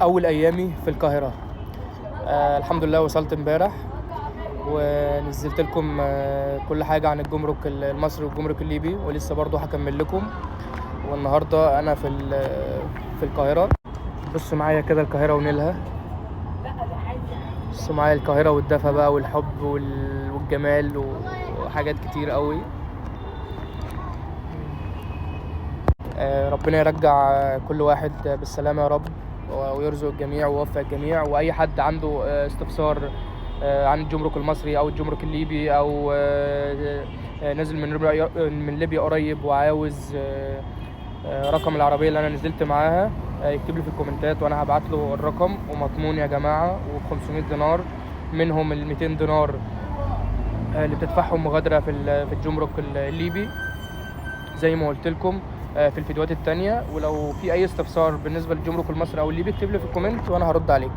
أول أيامي في القاهرة. الحمد لله وصلت امبارح ونزلت لكم كل حاجة عن الجمرك المصري والجمرك الليبي، ولسه برضو هكمل لكم. والنهاردة أنا في القاهرة. بصوا معايا كده القاهرة ونيلها، بصوا معايا القاهرة والدفا بقى والحب والجمال وحاجات كتير قوي. ربنا يرجع كل واحد بالسلامة يا رب، ويرزق الجميع ويوفق الجميع. وأي حد عنده استفسار عن الجمرك المصري أو الجمرك الليبي، أو نزل من ليبيا قريب وعاوز رقم العربية اللي أنا نزلت معاها، يكتب لي في الكومنتات وأنا هبعت له الرقم. ومضمون يا جماعة، وب500 دينار، منهم ال 200 دينار اللي بتدفعهم مغادرة في الجمرك الليبي زي ما قلت لكم في الفيديوهات التانية. ولو في أي استفسار بالنسبة للجمرك المصري أو الليبي اكتب لي في ال comment وأنا هرد عليك.